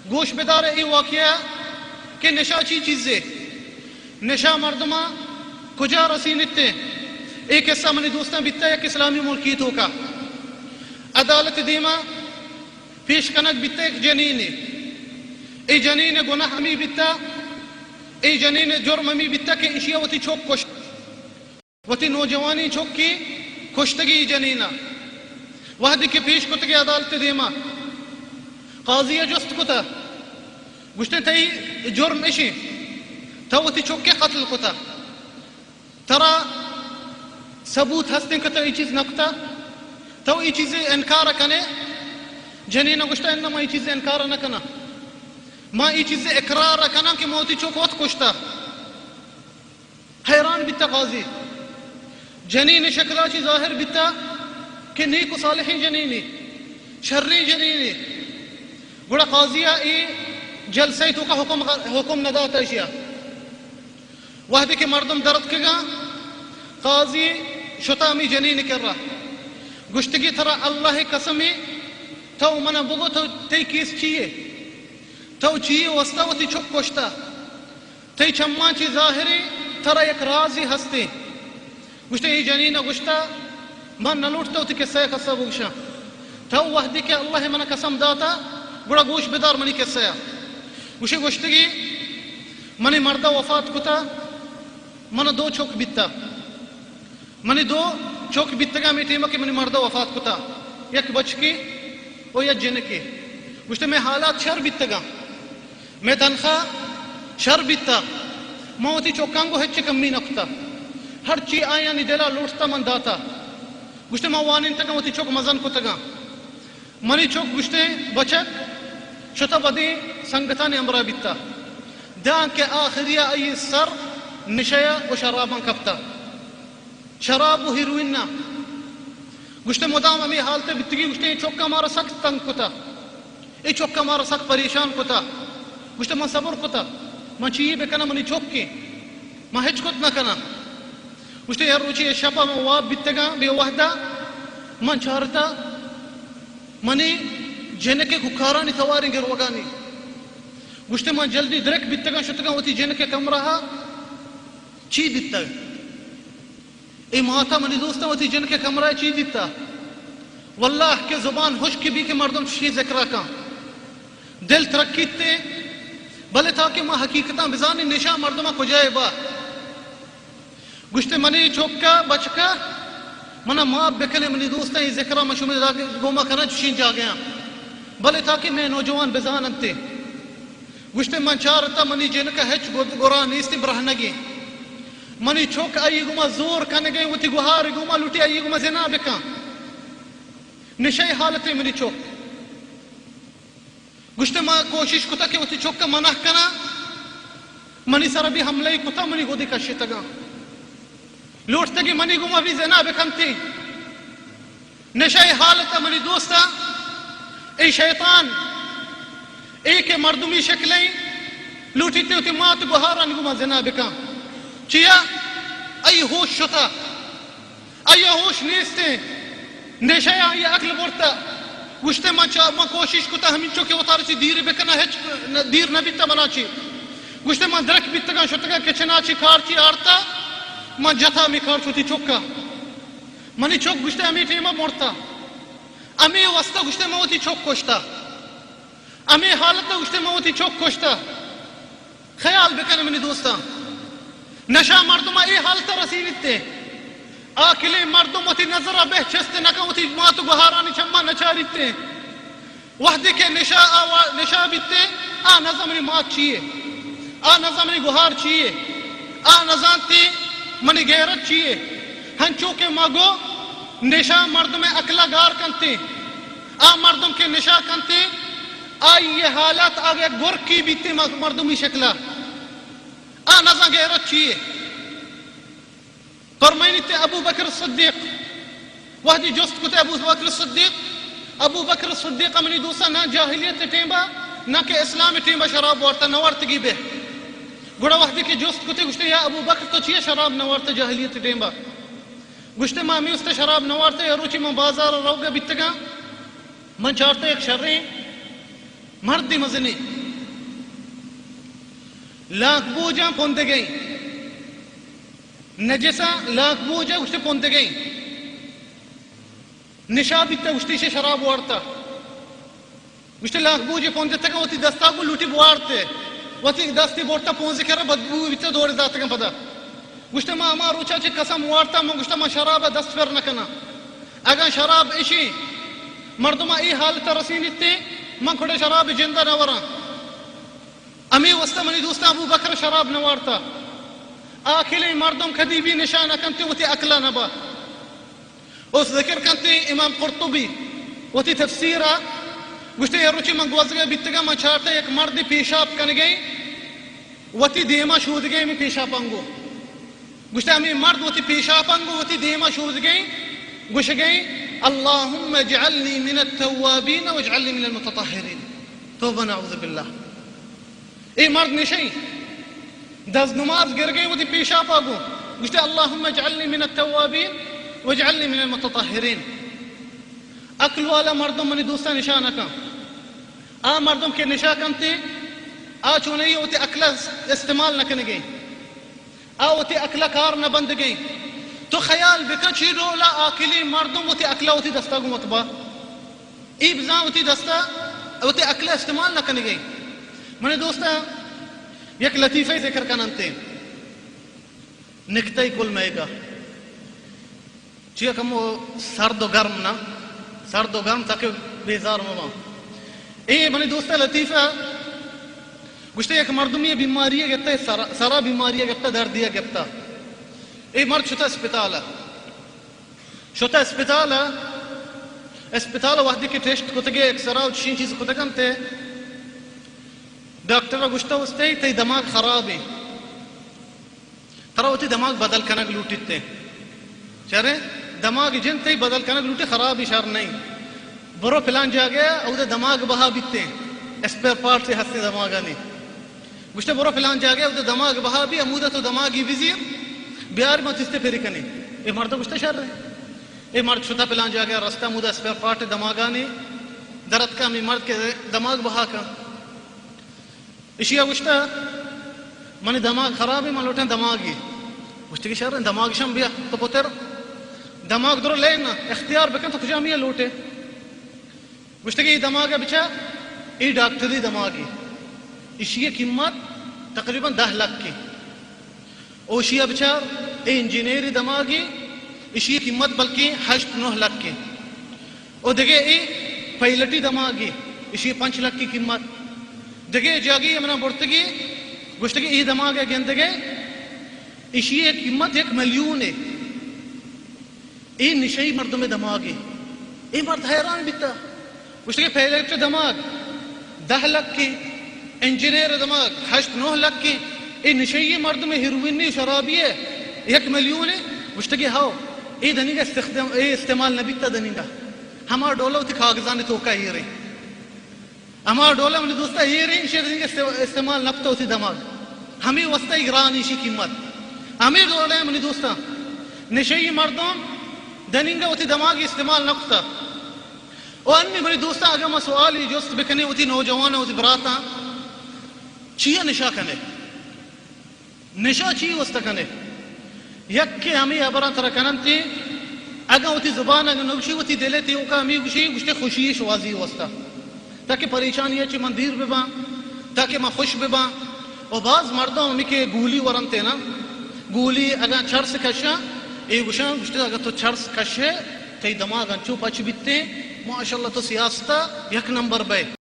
گوش بدار اے واقعہ کہ نشہ چی چیزے، نشہ مردماں کجا رسینیت۔ اے قصہ منی دوستاں بیتا یک اسلامی ملکی توکا عدالت دیما پیش کنگ بیتا یک جنینے۔ اے جنین گناہ ہمی بیتا، اے جنین جرم ہمی بیتا کہ اشیا وتی چک کشت۔ وتی نوجوانیں چکے کشتگی جنینا۔ وہدے کہ پیش کتگی عدالت دیما، قاضی ء جست کتا، گوشتے، تئی جرم اشیں، تو وتی چکے قتل کتا، ترا ثبوت ہستیں کہ تو اے چیز نہ کتا؟ تو اے چیز انکار کنے؟ جنین گوشتا، اناں، ما اے چیز انکار نہ کناں، ما اے چیز اقرار کناں کہ ما وتی چک وت کشتا۔ حیران بیتا قاضی۔ جنین شکلا چی ظاہر بیتا کہ نیک و صالحیں جنینے، شریں جنینے۔ گڑا قاضی ء اے جلسہ ء توکا حکم، حکم نہ داتا اشیا۔ وہدے کہ مردم درتکگاں، قاضی شتا ہمی جنین کرا، گوشتگی، ترا اللہ قسمے، تو منا بگو، تو، تئی کیس چیے؟ تو چیے واسطہ وتی چک کشتا؟ تئی چماں چی ظاہرے ترا یک رازے ہستے۔ گوشتے، اے جنین ء گوشتا، من نہ لوٹتا وتی قصہ ء کسا بگوشاں۔ تو وہدے کہ اللہ ء من قسم داتا، گڑا گوش بدار منی قصہ ء۔ گوشے، گوشتگی، منی مرد ء وفات کتا، من دو چک بیتا۔ منی دو چک بیتگاں ہمے ٹیم ء کہ منی مرد ء وفات کتا، یک بچکے و یک جنکے۔ گوشتے، مئے حالات شر بیتگاں، مئے تنخواہ شر بیتا، من وتی چکاں گوں ہچ کمی نہ کتا، ہرچی آیانی دل ء لوٹتا من داتا۔ گوشتے، من وانینتگاں، وتی چک مزن کتگاں۔ منی چک، گوشتے، بچک شتا بدیں سنگتانی ہمراہ بیتا، دانکہ آخری ء آئی سر نشہ ء و شراباں کپتا۔ شراب و ہیروئن ء۔ گوشتے، مدام ہمے حالت ء بیتگی۔ گوشتے، اے چک ء مارا سک تنگ کتا، اے چک ء مارا سک پریشان کتا۔ گوشتے، من صبر کتا، من چی بکناں، منی چکے، من ہچ کت نہ کناں۔ گوشتے، یک روچے شپ ء من واب بیتگاں، بے وہدا من چارتا منی جنک ء کوکارانی تواریں گروگانی۔ گوشتے، من جلدی درک بیتگاں، شتگاں وتی جنک ء کمرہ ء، چی بیتگ؟ اے ماتا، منی دوستاں، وتی جنک ء کمرہ ء چی دیتا؟ واللہ کہ زبان ہشک بی کہ مردم چشیں ذکر ء کن۔ دل ترکیت، بلے تاکہ ما حقیقتاں بزانیں نشہ مردم ء کجا ء با۔ گوشتے، منی چک ء بچک ء، منا معاف بکنے منی دوستاں، اے ذکر ء من شمے گوما کناں چشیں جاگہاں، بلے تاکہ مئے نوجوان بزاننت۔ گوشتے، من چارتا منی جنک ء ہچ گد-، گرا نیست، برہنگیں۔ منی چک آئی گوما زور کنگیں، وتی گہار گوما لوٹی آئی گوما زنا بکن۔ نشئی حالتے منی چک۔ گوشتے، من کوشش کتا کہ وتی چک ء منع کناں، منی سر بھی حملہ کتا، منی گودی کشتگاں۔ لوٹتگی منی گوما بھی زنا بکنتی۔ نشہ ء حالت ء منی دوستاں، اے شیطان، اے کہ مردمی شکلیں، لوٹیتے وتی مات گہارانی گوما زنا بکن۔ چیا؟ ای ہوش شتا، ای ہوش نیستیں۔ نشہ ء آئی عقل برتا۔ گوشتے، من چا-، من کوشش کتا ہمینچو کہ وتارا چی دیر بکناں، ہچ ن-، دیر نہ بیتا منا چی۔ گوشتے، من درک بیتگاں، شتگاں کچنا چی کارچی آرتا، من جتا ہمے کارچ وتی چکا۔ منی چک، گوشتے، ہمے ٹیما مرتا۔ ہمے واسطہ، گوشتے، من وتی چک کشتا۔ ہمے حالت، گوشتے، من وتی چک کشتا۔ خیال بکن منی دوستاں، نشہ مردم اے حالت رسینیت۔ عاقلیں مردم وتی نظر بہ چست نہ کن، وتی مات و گہارانی چماں نہ چاریت۔ وہدے کہ نشہ آ وا-، نشہ بیت، آ نزانت منی مات چیے، آ نزانت منی گہار چیے، آ نزانت منی غیرت چیے۔ ہنچو کہ ما گو، نشہ مردم عقل گار کنت۔ آ مردم کہ نشہ کنت، آئی حالت آ یک گرکی بیت مردمی شکلا۔ آ نزانت غیرت چیے۔ فرمائنیت ابو بکر صدیق، وہدی جست کت ابو بکر صدیق، ابو بکر صدیق، منی دوستاں، نہ جاہلیت ٹیمبا نہ کہ اسلام ٹیمبا شراب وارتا، نہ وارتگی بہ۔ گڑا وہدے کہ جست کت، گوشتے، یا ابو بکر، تو چیا شراب نہ وارتا جاہلیت ٹیمبا؟ گوشتے، ما ہمے واسطہ شراب نہ وارتا، یا روچی من بازار روگا بیتگاں، من چارتا یک شریں مردے مزنیں، لاک بوجاں پندگئیں، نجساں لاک بوجاں گوشتے پندگئیں، نشا بیتا گوشتے ایشی شراب وارتا، گوشتے لاک بوجے پندتگا وتی دستا گوں لوٹی بوارتے، وتی دستی برتا پونزے کرا بدبو بیتا دور داتگاں پدا۔ گوشتے ما ہما روچا چہ قسم وارتا، من گوشتا من شراب دست پر نکناں۔ اگاں شراب اشی مردماں اے حالت رسینیت، من کھڑے شراب جندا نہ وراں۔ ہمے واسطہ منی دوستاں ابو بکر شراب نہ وارتا۔ عاقلیں مردم کدی بھی نشہ نہ کنت، وتی عقلا نہ با۔ اس ذکر کنت امام قرطبی وتی تفسیرا، گوشتے، یک روچے من گوزگا بیتگاں، من چارتا یک مردے پیشاب کنگئیں، وتی دیما شودگئیں ہمے پیشاپاں گوں۔ گوشتے، ہمے مرد وتی پیشاپاں گوں وتی دیما شودگئیں، گوشگئیں، اللهم اجعلني من التوابين واجعلني من المتطهرين۔ توبہ نعوذ باللہ۔ اے مرد نشئی دست نماز گرگئیں وتی پیشاپا گوں، گوشتے، اللهم اجعلني من التوابين واجعلني من المتطهرين۔ عقل والا مردم منی دوستاں نشہ نہ کن۔ آ مردم کہ نشہ کنتے، آ چونئی وتی عقل استعمال نہ کنگے، آ وتی عقل کار نہ بندگے۔ تو خیال بکن چی ڈولا عاقلیں مردم وتی عقل وتی دستا گوں مت با۔ ای بزاں وتی دستا وتی عقل استعمال نہ کنگے۔ منی دوستاں یک لطیفہ ذکر کننتے، نکتہ کل مئیگا۔ چیا کمو سرد و گرم نہ، سرد و گرم تاکہ بیزار مباں۔ اے منی دوست لطیفہ گوشتے، یک مردمی بیماری گپتا، سرا، سرا بیماری گپتا، دردی گپتا۔ اے مرد شتا اسپتال، شتا اسپتال، اسپتال وحدی کہ ٹیسٹ کتگے، ایکسرا و چشیں چیز کتگنتے، ڈاکٹر گوشتا، استے تئی دماغ خرابیں۔ ترا وتی دماغ بدل کنگ لوٹیت۔ چرے؟ دماغ جن تئی بدل کنگ لوٹی، خرابی شر نہیں۔ برو پلان جاگہ، اودا دماغ بہا بیتے، اسپیئر پارٹس ہستے دماغانی۔ گوشتے، برو پلان جاگہ، اودا دماغ بہا بی، امودا تو دماغی بزیر، بیار ما تستے پری کنی۔ اے مرد گوشتا، شر ہے۔ اے مرد شتا پلان جاگہ، رستہ، امودا اسپیئر پارٹ دماغانی درتکا، ہمیں مرد کے دماغ بہا کا۔ اشیا گوشتا، منی دماغ خراب ہے، من لوٹاں دماغی۔ گوشتے کہ شر، دماغ شم بیا، تو پتر دماغ درو لے نا، اختیار بکن تو کجا میا لوٹے۔ گوشتے کہ یہ دماغ بچا، یہ ڈاکٹری دماغی، اشی قیمت تقریباً دہ لکھ کی۔ اوشی ء بچار، اے انجینئری دماگے، اشی قیمت بلکیں ہشت نہ لکھ ایں۔ او دگہ اے پائلٹی دماگے، اشی پنچ لکھ کی قیمت۔ دگہ جاگے منا برتگے، گوشتگے اے دماگ ء گندگے، اشی قیمت یک ملیون اے۔ اے نشئی مردم دماغے۔ اے مرد حیران بیتا۔ گوشتگے پائلٹ دماغ دہ لکھ ایں، انجینئر دماغ ہشت نہ لکھ ایں، اے نشئی مردم ہیروئنی شرابی ء یک ملیون ایں۔ گوشتگے ہاو، اے دنیگا استخدام، اے استعمال نہ بیتا دنیگا۔ ہما ڈولا وتی کاغذانی توکا ایریں۔ ہما ڈولا منی دوستا ایریں، ایشی دنیگا است-، استعمال نہ کتا وتی دماغ۔ ہمیں واسطہ گران ایشی قیمت۔ ہمیں ڈولا منی دوستا نشئی مردم دنیگا وتی دماغ استعمال نہ کتا۔ او انی منی دوستاں، اگاں ما سوالی جست بکنیں وتی نوجواناں، وتی براتاں، چیا نشہ کنے؟ نشہ چی واسطہ کنے؟ یک کہ ہمے ہبراں ترا کننت، اگاں وتی زبان اگاں نگوشی، وتی دل ء تیوکا ہمے گوشی، گوشتے خوشی شوازی واسطہ، تاکہ پریشانی ء چہ من دیر بباں، تاکہ من خوش بباں۔ و باز مردم ہمے کہ گولی ورنت نا، گولی اگاں چرس کشاں، اے گوشاں، گوشتے اگاں تو چرس کشے، تئی دماغ انچو پچ بیتیں، ماشاءاللہ تو سیاست ء یک نمبر بئے۔